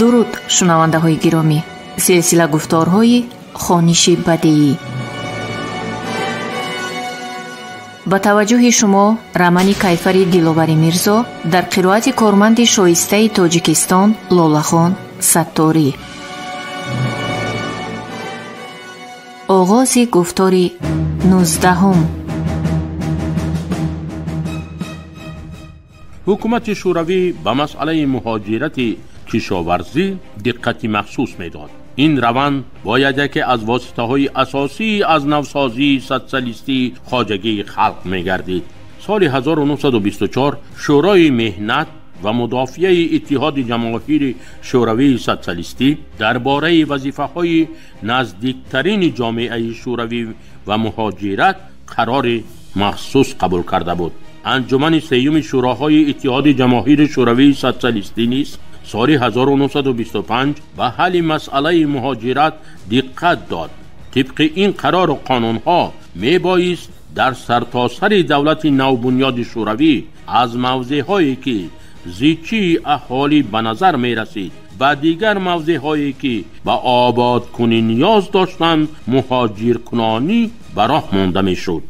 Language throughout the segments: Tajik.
Дуруд, шунавандаҳои гиромӣ. Силсила гуфторҳои хониши бадеӣ. Ба таваҷҷӯҳи шумо романи Кайфари Диловари Мирзо дар қироати корманди шоистаи Тоҷикистон Лолахон Сатторӣ. Оғози гуфтори 19. Ҳукумати Шӯравӣ ба масъалаи муҳоҷирати кишоварзӣ диққати махсус медод. Ин раванд бояд яке аз воситаҳои асосии аз навсозии социалистии хоҷагии халқ мегардид. Соли 1924 Шӯрои меҳнат ва мудофиаи Иттиҳоди Ҷамоҳири Шӯравии Социалистӣ дар бораи вазифаҳои наздиктарини ҷомеаи шӯравӣ ва муҳоҷират қарори махсус қабул карда буд. Анҷумани сеюми Шӯроҳои Иттиҳоди Ҷамоҳири Шӯравии Социалистӣ низ соли 1925 ба ҳалли масъалаи муҳоҷират диққат дод. Тибқи ин қарору қонунҳо мебоист дар сартосари давлати навбунёди шӯравӣ аз мавзеъҳое ки зичии аҳолӣ ба назар мерасид ба дигар мавзеъҳое ки ба ободкунӣ ниёз доштанд муҳоҷиркунонӣ ба роҳ монда мешуд.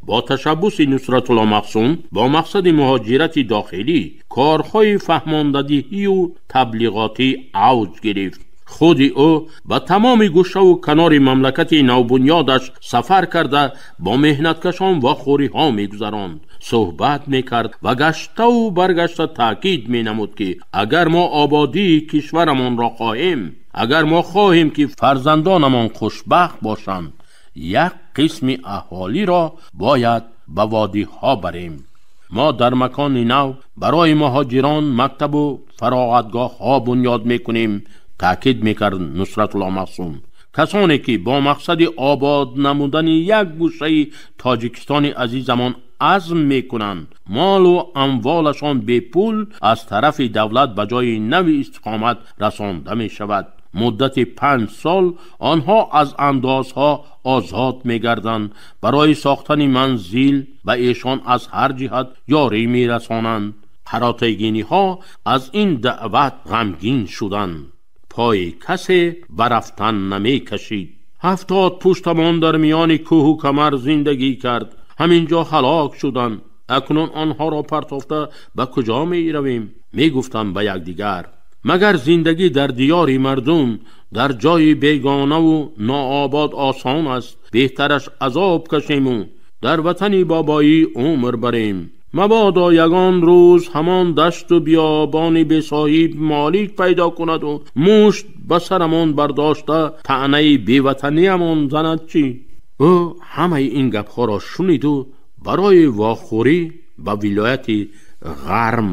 Бо ташаббуси Нусратулло Махсум бо мақсади муҳоҷирати дохилӣ корҳои фаҳмондадиҳию таблиғотӣ авҷ гирифт. Худи ӯ ба тамоми гӯшаву канори мамлакати навбунёдаш сафар карда бо меҳнаткашон вохӯриҳо мегузаронд, суҳбат мекард ва гаштаву баргашта таъкид менамуд, ки агар мо ободии кишварамонро хоҳем, агар мо хоҳем, ки фарзандонамон хушбахт бошанд, як қисми аҳолиро бояд ба водиҳо барем. Мо дар макони нав барои муҳоҷирон мактабу фароғатгоҳҳо бунёд мекунем, таъкид мекард Нусратулло Махсум. Касоне ки бо мақсади обод намудани як гӯшаи Тоҷикистони азизамон азм мекунанд, молу амволашон бепул аз тарафи давлат ба ҷои нави истиқомат расонда мешавад. Муддати 5 сол онҳо аз андозҳо озод мегарданд, барои сохтани манзил ба эшон аз ҳар ҷиҳат ёрӣ мерасонанд. Қаротайгиниҳо аз ин даъват ғамгин шуданд. Пои касе ба рафтан намекашид. 70 пуштамон дар миёни кӯҳу камар зиндагӣ кард, ҳамин ҷо ҳалок шуданд. Акнун онҳоро партофта ба куҷо меравем? Мегуфтанд ба якдигар. Магар зиндагӣ дар диёри мардум, дар ҷои бегонаву нообод осон аст? Беҳтараш азоб кашему дар ватани бобоӣ умр барем. Мабодо ягон рӯз ҳамон дашту биёбони бесоҳиб молик пайдо кунаду мушт ба сарамон бардошта таънаи беватаниамон занад чӣ? Ӯ ҳамаи ин гапҳоро шуниду барои вохӯрӣ ба вилояти Ғарм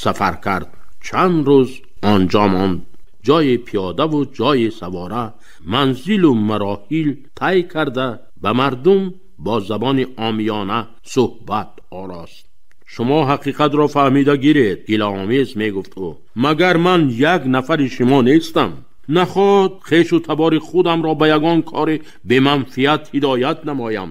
сафар кард. Чанд рӯз онҷо монд. Ҷои пиёдаву ҷои савора, манзилу мароҳил тай карда ба мардум бо забони омиёна суҳбат орост. Шумо ҳақиқатро фаҳмида гиред, гилаомез мегуфт ӯ. Магар ман як нафари шумо нестам? Наход хешу табори худамро ба ягон кори беманфиат ҳидоят намоям.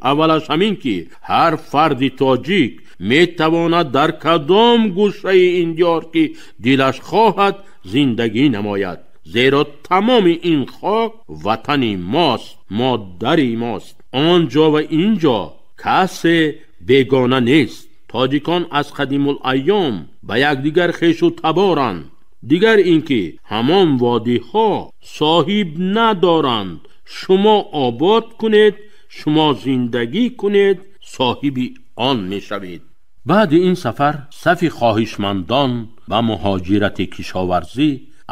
Аввалаш ҳамин ки ҳар фарди тоҷик метавонад дар кадом гӯшаи ин диёр ки дилаш хоҳад зиндагӣ намояд, зеро тамоми ин хок ватани мост, модари мост. Он ҷо ва ин ҷо касе бегона нест. Тоҷикон аз қадимулайём ба якдигар хешу таборанд. Дигар ин ки ҳамон водиҳо соҳиб надоранд. Шумо обод кунед, шумо зиндагӣ кунед, соҳиби он мешавед. Баъди ин сафар сафи хоҳишмандон ба муҳоҷирати кишоварзӣ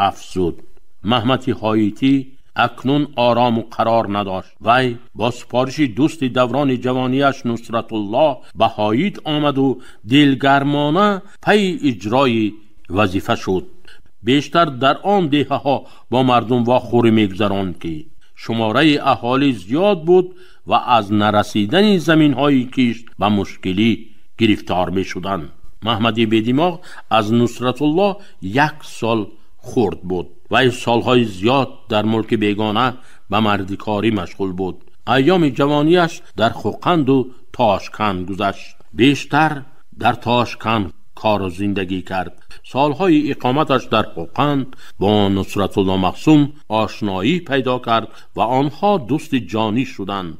афзуд. Маҳмати Ҳоитӣ акнун орому қарор надошт. Вай бо супориши дӯсти даврони ҷавонияш Нусратулло ба Ҳоит омаду дилгармона пайи иҷрои вазифа шуд. Бештар дар он деҳаҳо бо мардум вохӯрӣ мегузаронд, ки шумораи аҳолӣ зиёд буд ва аз нарасидани заминҳои кишт ба мушкилӣ гирифтор мешуданд. Маҳмади Бедимоғ аз Нусратулло 1 сол хурд буд. Вай солҳои зиёд дар мулки бегона ба мардикорӣ машғул буд. Айёми ҷавонияш дар Хӯқанду Тошканд гузашт. Бештар дар Тошканд кор ва зиндагӣ кард. Солҳои иқоматаш дар Қӯқанд бо Нусратулло Махсум ошноӣ пайдо кард ва онҳо дӯсти ҷонӣ шуданд.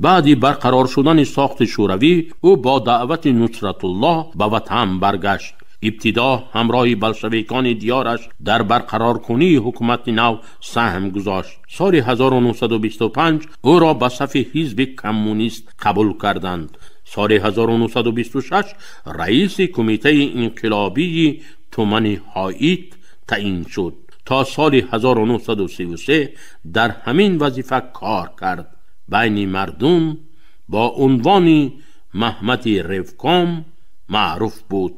Баъди барқарор шудани сохти Шӯравӣ ӯ бо даъвати Нусратулло ба ватан баргашт. Ибтидо ҳамроҳи болшевикони диёраш дар барқароркунии ҳукумати нав саҳм гузошт. Соли 1925 ӯро ба сафи ҳизби коммунист қабул карданд. Соли 1926 раиси кумитаи инқилобии тумани Ҳоит таъин шуд. То соли 1933 дар ҳамин вазифа кор кард. Байни мардум бо унвони Маҳмади Ревком маъруф буд.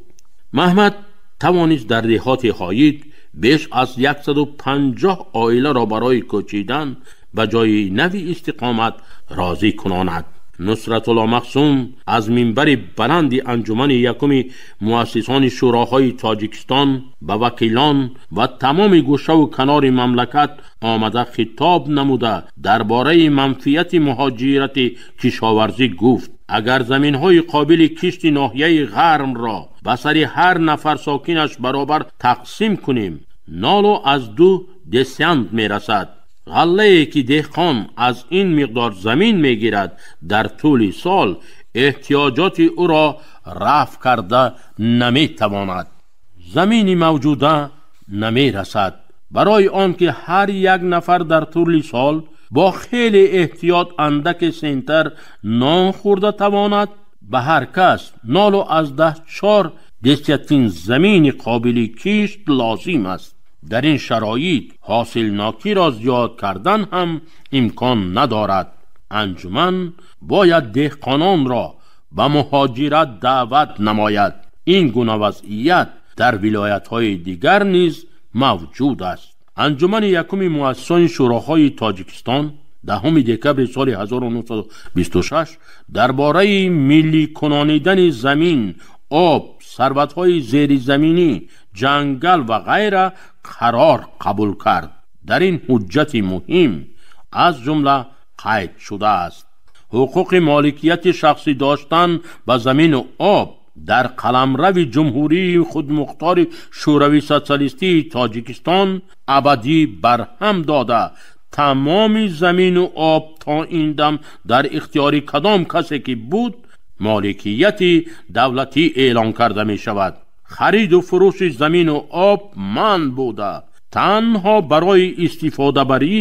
Маҳмад тавонист дар деҳоти Ҳоит беш аз 150 оиларо барои кӯчидан ба ҷои нави истиқомат розӣ кунонад. Нусратулло Махсум аз минбари баланди анҷумани якуми муассисони шӯроҳои Тоҷикистон ба вакилон ва тамоми гӯшаву канори мамлакат омада хитоб намуда дар бораи манфиати муҳоҷирати кишоварзӣ гуфт: агар заминҳои қобили кишти ноҳияи Ғармро ба сари ҳар нафар сокинаш баробар тақсим кунем, 0.2 десянт мерасад. Ғаллае ки деҳқон аз ин миқдор замин мегирад дар тӯли сол эҳтиёҷоти ӯро рафъ карда наметавонад. Замини мавҷуда намерасад. Барои он ки ҳар як нафар дар тӯли сол бо хеле эҳтиёт андаке сентар нон хӯрда тавонад, ба ҳар кас 0.4 десятин замини қобили кишт лозим аст. Дар ин шароит ҳосилнокиро зиёд кардан ҳам имкон надорад. Анҷуман бояд деҳқононро ба муҳоҷират даъват намояд. Ин гуна вазъият дар вилоятҳои дигар низ мавҷуд аст. Анҷумани якуми муассисони шӯроҳои Тоҷикистон 10 декабри соли 1926 дар бораи милликунонидани замин, об, сарватҳои зеризаминӣ, ҷангал ва ғайра қарор қабул кард. Дар ин ҳуҷҷати муҳим аз ҷумла қайд шудааст: ҳуқуқи моликияти шахсӣ доштан ба замину об дар қаламрави ҷумҳурии худмухтори Шӯравии Социалистии Тоҷикистон абадӣ барҳам дода, тамоми замину об то ин дам дар ихтиёри кадом касе ки буд моликияти давлатӣ эълон карда мешавад. Хариду фурӯши замину об манъ буда, танҳо барои истифодабарӣ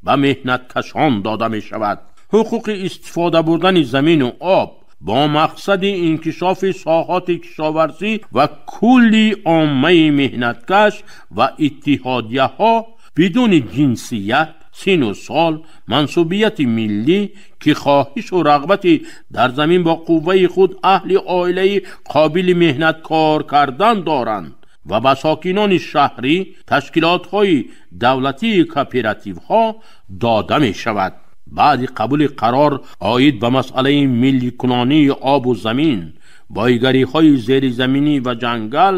ба меҳнаткашон дода мешавад. Ҳуқуқи истифода бурдани замину об бо мақсади инкишофи соҳоти кишоварзӣ ва кулли оммаи меҳнаткаш ва иттиҳодияҳо бидуни ҷинсият, сину сол, мансубияти миллӣ ки хоҳишу рағбати дар замин бо қувваи худ аҳли оилаи қобили меҳнат кор кардан доранд ва ба сокинони шаҳрӣ ташкилотҳои давлатии кооперативҳо дода мешавад. Баъди қабули қарор оид ба масъалаи милликунонии обу замин, бойгариҳои зеризаминӣ ва ҷангал,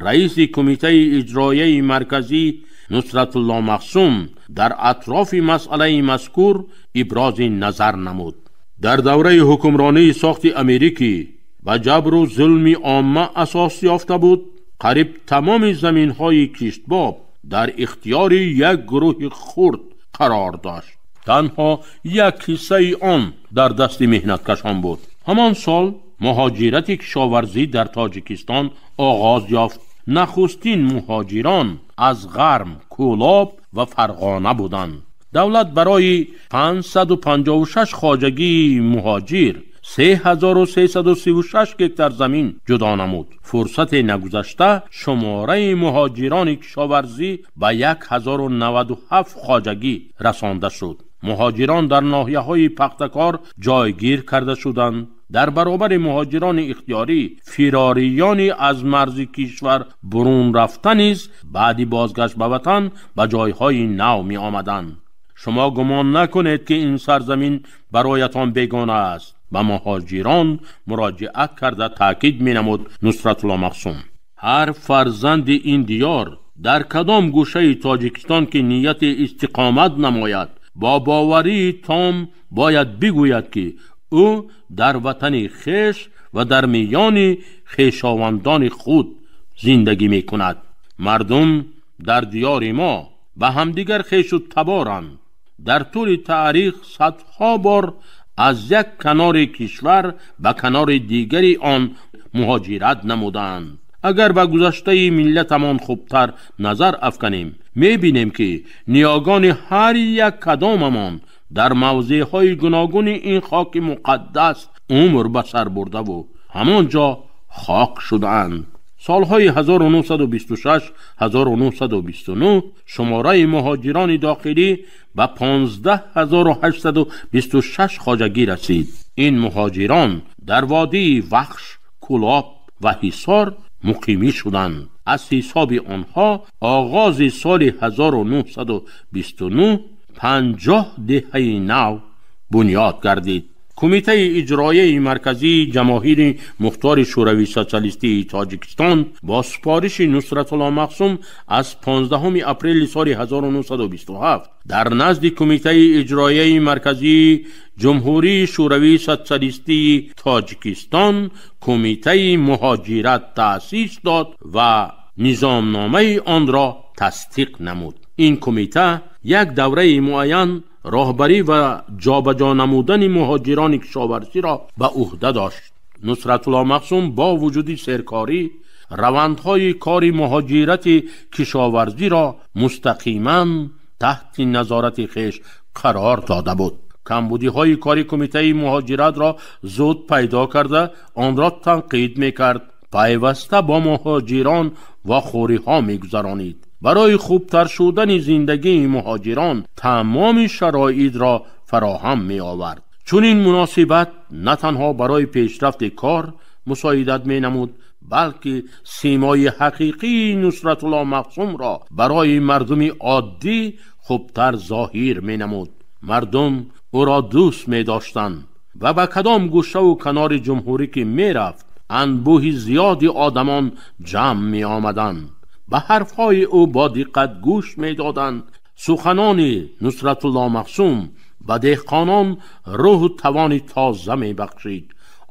раиси кумитаи иҷроияи марказӣ Нусратулло Махсум дар атрофи масъалаи мазкур ибрози назар намуд. Дар давраи ҳукмронии сохти Америкӣ ба ҷабру зулми омма асос ёфта буд, қариб тамоми заминҳои киштбоб дар ихтиёри як гурӯҳи хурд қарор дошт. Танҳо як ҳиссаи он дар дасти меҳнаткашон буд. Ҳамон сол муҳоҷирати кишоварзӣ дар Тоҷикистон оғоз ёфт. Нахустин муҳоҷирон аз Ғарм, Кӯлоб ва Фарғона буданд. Давлат барои 556 хоҷагии муҳоҷир 3336 гектар замин ҷудо намуд. Фурсате нагузашта шумораи муҳоҷирони кишоварзӣ ба 1097 хоҷагӣ расонда шуд. Муҳоҷирон дар ноҳияҳои пахтакор ҷойгир карда шуданд. Дар баробари муҳоҷирони ихтиёрӣ фирориёни аз марзи кишвар бурун рафта низ баъди бозгашт ба ватан ба ҷойҳои нав меомаданд. Шумо гумон накунед ки ин сарзамин бароятон бегона аст. Ба муҳоҷирон муроҷиат карда таъкид менамуд Нусратулло Махсум. Ҳар фарзанди ин диёр дар кадом гӯшаи Тоҷикистон ки нияти истиқомат намояд, бо боварии том бояд бигӯяд ки ӯ дар ватани хеш ва дар миёни хешовандони худ зиндагӣ мекунад. Мардум дар диёри мо ба ҳамдигар хешу таборанд. Дар тӯли таърих садҳо бор аз як канори кишвар ба канори дигари он муҳоҷират намуданд. Агар ба гузаштаи миллатамон хубтар назар афканем, мебинем ки ниёгони ҳар як кадомамон дар мавзеъҳои гуногуни ин хоки муқаддас умр ба сар бурдаву ҳамон ҷо хок шудаанд. Солҳои 1926-1929 шумораи муҳоҷирони дохилӣ ба 15826 хоҷагӣ расид. Ин муҳоҷирон дар водии Вахш, Кӯлоб ва Ҳисор муқимӣ шуданд. Аз ҳисоби онҳо оғози соли 1929 50 деҳаи нав бунёд гардид. Кумитаи иҷроияи марказии Ҷамоҳири Мухтори Шӯравии Социалистии Тоҷикистон бо супориши Нусратулло Махсум аз 15 апрели соли 1927 дар назди Кумитаи иҷроияи марказии Ҷумҳурии Шӯравии Социалистии Тоҷикистон Кумитаи муҳоҷират таъсис дод ва низомномаи онро тасдиқ намуд. Ин кумита як давраи муайян роҳбарӣ ва ҷобаҷо намудани муҳоҷирони кишоварзиро ба ӯҳда дошт. Нусратулло Махсум бо вуҷуди серкорӣ равандҳои кори муҳоҷирати кишоварзиро мустақиман таҳти назорати хеш қарор дода буд. Камбудиҳои кори кумитаи муҳоҷиратро зуд пайдо карда онро танқид мекард. Пайваста бо муҳоҷирон вохӯриҳо мегузаронид. Барои хубтар шудани зиндагии муҳоҷирон тамоми шароитро фароҳам меовард. Чунин муносибат на танҳо барои пешрафти кор мусоидат менамуд, балки симои ҳақиқии Нусратулло Махсумро барои мардуми оддӣ хубтар зоҳир менамуд. Мардум ӯро дӯст медоштанд ва ба кадом гӯшаву канори ҷумҳурӣ ки мерафт, анбӯҳи зиёди одамон ҷамъ меомаданд. Ба ҳарфҳои ӯ бо диққат гӯш медоданд. Суханони Нусратулло Махсум ба деҳқонон рӯҳу тавони тоза мебахшид.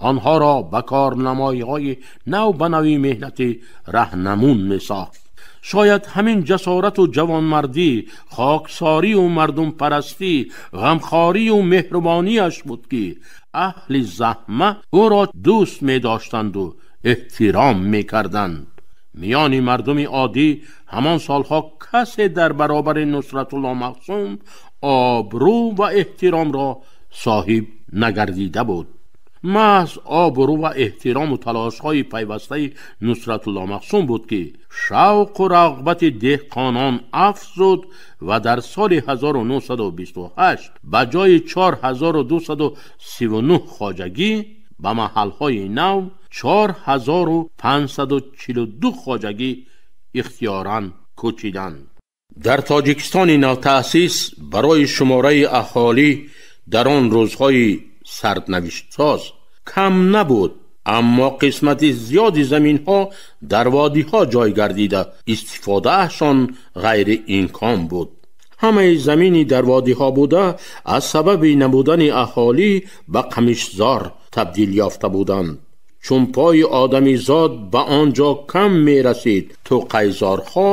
Онҳоро ба корнамоиҳои нав ба нави меҳнатӣ раҳнамун месохт. Шояд ҳамин ҷасорату ҷавонмардӣ, хоксорию мардумпарастӣ, ғамхорию меҳрубонияш буд ки аҳли заҳма ӯро дӯст медоштанду эҳтиром мекарданд. Миёни мардуми оддӣ ҳамон солҳо касе дар баробари Нусратулло Махсум обрӯ ва эҳтиромро соҳиб нагардида буд. Маҳз обрӯ ва эҳтирому талошҳои пайвастаи Нусратулло Махсум буд ки шавқу рағбати деҳқонон афзуд ва дар соли 1928 ба ҷои 4239 хоҷагӣ ба маҳалҳои нав 4542 хоҷагӣ ихтиёран кӯчиданд. Дар Тоҷикистони навтаъсис барои шумораи аҳолӣ дар он рӯзҳои сарднавиштсоз кам набуд, аммо қисмати зиёди заминҳо дар водиҳо ҷой гардида истифодаашон ғайриимкон буд. Ҳамаи замини дар водиҳо буда аз сабаби набудани аҳолӣ ба қамишзор табдил ёфта буданд. Чун пои одамизод ба он ҷо кам мерасид, тӯқайзорҳо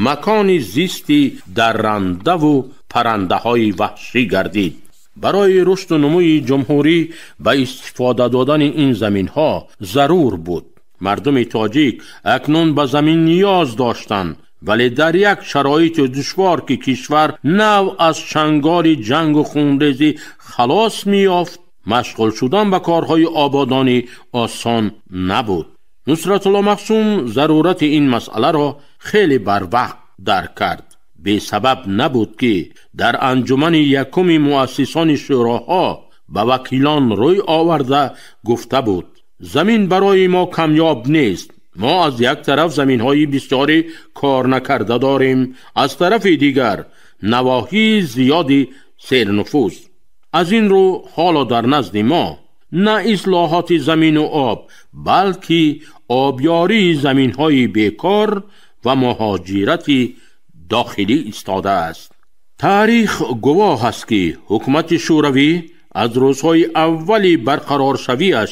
макони зисти даррандаву паррандаҳои ваҳшӣ гардид. Барои рушду нумӯи ҷумҳурӣ ба истифода додани ин заминҳо зарур буд. Мардуми тоҷик акнун ба замин ниёз доштанд, вале дар як шароити душвор ки кишвар нав аз чанголи ҷангу хунрезӣ халос меёфт, машғул шудан ба корҳои ободонӣ осон набуд. Нусратулло Махсум зарурати ин масъаларо хеле барвақт дарк кард. Бесабаб набуд ки дар анҷумани якуми муассисони шӯроҳо ба вакилон рӯй оварда гуфта буд: замин барои мо камёб нест. Мо аз як тараф заминҳои бисёре кор накарда дорем, аз тарафи дигар навоҳии зиёди сернуфуз. Аз ин рӯ ҳоло дар назди мо на ислоҳоти замину об, балки обёрии заминҳои бекор ва муҳоҷирати дохилӣ истодааст. Таърих гувоҳ аст ки ҳукумати Шӯравӣ аз рӯзҳои аввали барқароршавиаш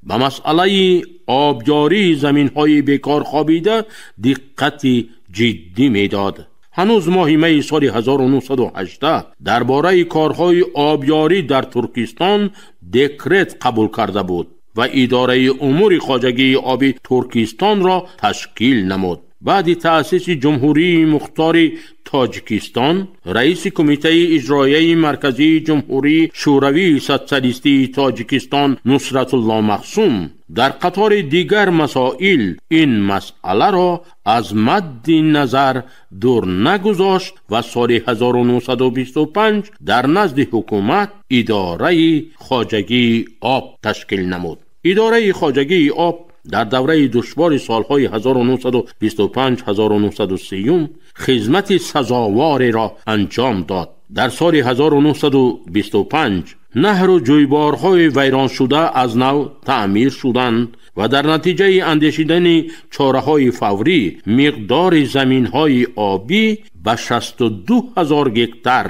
ба масъалаи обёрии заминҳои бекор хобида диққати ҷиддӣ медод. Ҳанӯз моҳи майи соли 1918 дар бораи корҳои обёрӣ дар Туркистон декрет қабул карда буд ва идораи умури хоҷагии оби Туркистонро ташкил намуд. Баъди таъсиси Ҷумҳурии Мухтори Тоҷикистон, раиси Кумитаи иҷроияи марказии Ҷумҳурии Шӯравии Социалистии Тоҷикистон Нусратулло Махсум дар қатори дигар масоил ин масъаларо аз мадди назар дур нагузошт ва соли 1925 дар назди ҳукумат идораи хоҷагии об ташкил намуд. Идораи хоҷагии об дар давраи душвори солҳои 1925-1930 хизмати сазовориро анҷом дод. Дар соли 1925 наҳру ҷӯйборҳои вайроншуда аз нав таъмир шуданд ва дар натиҷаи андешидани чораҳои фаврӣ миқдори заминҳои обӣ ба 62 ҳазор гектар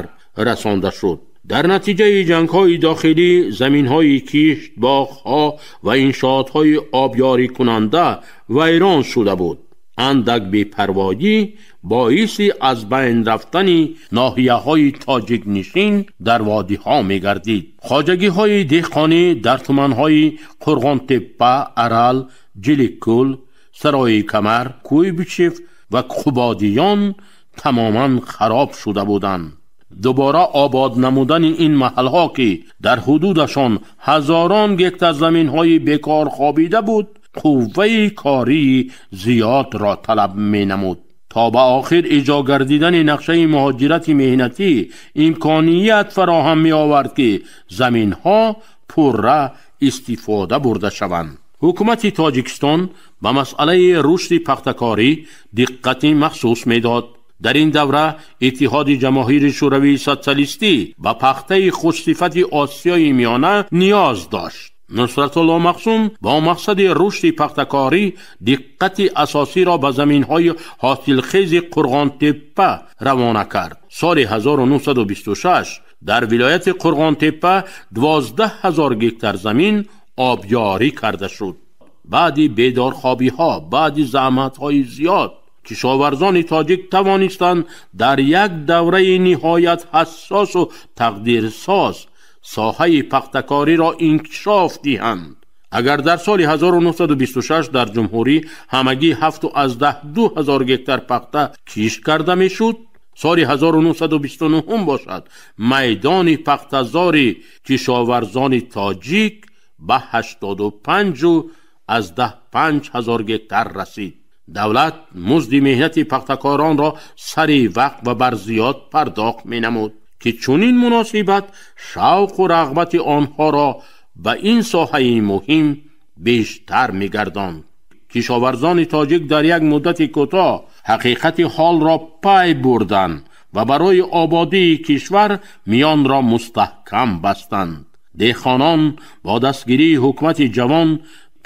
расонда шуд. Дар натиҷаи ҷангҳои дохилӣ заминҳои кишт, боғҳо ва иншоотҳои обёрикунанда вайрон шуда буд. Андак бепарвоӣ боиси аз байн рафтани ноҳияҳои тоҷикнишин дар водиҳо мегардид. Хоҷагиҳои деҳқонӣ дар туманҳои Қурғонтеппа, Арал, Ҷиликкӯл, Сарои Камар, Куйбишев ва Қубодиён тамоман хароб шуда буданд. Дубора обод намудани ин маҳалҳо, ки дар ҳудудашон ҳазорон гектар заминҳои бекор хобида буд, қувваи кории зиёдро талаб менамуд. То ба охир иҷро гардидани нақшаи муҳоҷирати меҳнатӣ имконият фароҳам меовард, ки заминҳо пурра истифода бурда шаванд. Ҳукумати Тоҷикистон ба масъалаи рушди пахтакорӣ диққати махсус медод. Дар ин давра Иттиҳоди Ҷамоҳири Шӯравии Социалистӣ ба пахтаи хушсифати Осиёи Миёна ниёз дошт. Нусратулло Махсум бо мақсади рушди пахтакорӣ диққати асосиро ба заминҳои ҳосилхези Қурғонтеппа равона кард. Соли 1926 дар вилояти Қурғонтеппа 12 ҳазор гектар замин обёрӣ карда шуд. Баъди бедорхобиҳо, баъди заҳматҳои зиёд кишоварзони тоҷик тавонистанд дар як давраи ниҳоят ҳассосу тақдирсоз соҳаи пахтакориро инкишоф диҳанд. Агар дар соли 1926 дар ҷумҳурӣ ҳамагӣ 7,2 ҳазор гектар пахта кишт карда мешуд, соли 1929 бошад майдони пахтазори кишоварзони тоҷик ба 85,5 ҳазор гектар расид. Давлат музди меҳнати пахтакоронро сари вақт ва барзиёд пардохт менамуд, ки чунин муносибат шавқу рағбати онҳоро ба ин соҳаи муҳим бештар мегардонд. Кишоварзони тоҷик дар як муддати кӯтоҳ ҳақиқати ҳолро пай бурданд ва барои ободии кишвар миёнро мустаҳкам бастанд. Деҳқонон бо дастгирии ҳукумати ҷавон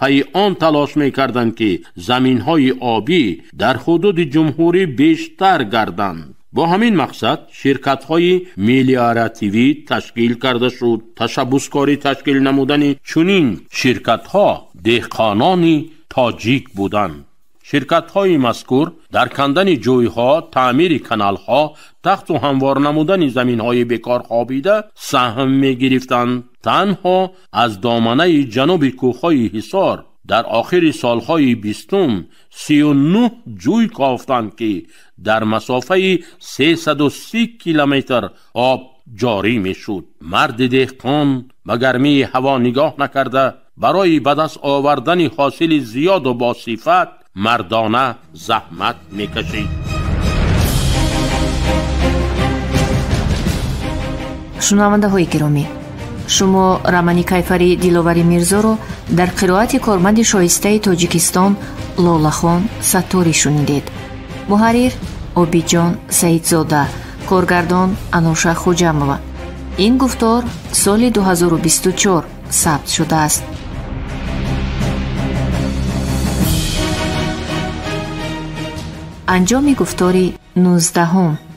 пайи он талош мекарданд, ки заминҳои обӣ дар ҳудуди ҷумҳурӣ бештар гарданд. Бо ҳамин мақсад ширкатҳои мелиоративӣ ташкил карда шуд. Ташаббускори ташкил намудани чунин ширкатҳо деҳқонони тоҷик буданд. Ширкатҳои мазкур дар кандани ҷӯйҳо, таъмири каналҳо, тахту ҳамвор намудани заминҳои бекор хобида саҳм мегирифтанд. Танҳо аз доманаи ҷануби кӯҳҳои Ҳисор дар охири солҳои 20 39 ҷӯй кофтанд, ки дар масофаи 330 километр об ҷорӣ мешуд. Марди деҳқон ба гармии ҳаво нигоҳ накарда барои ба даст овардани ҳосили зиёду босифат мардона заҳмат мекашид. Шунавандаҳои гиромӣ, шумо романи Кайфари Диловари Мирзоро дар қироати корманди шоистаи Тоҷикистон Лолахон Сатторӣ шунидед. Муҳаррир Обиҷон Саидзода, коргардон Ануша Хуҷамова. Ин гуфтор соли 2024 сабт шудааст. Анҷоми гуфтори 19.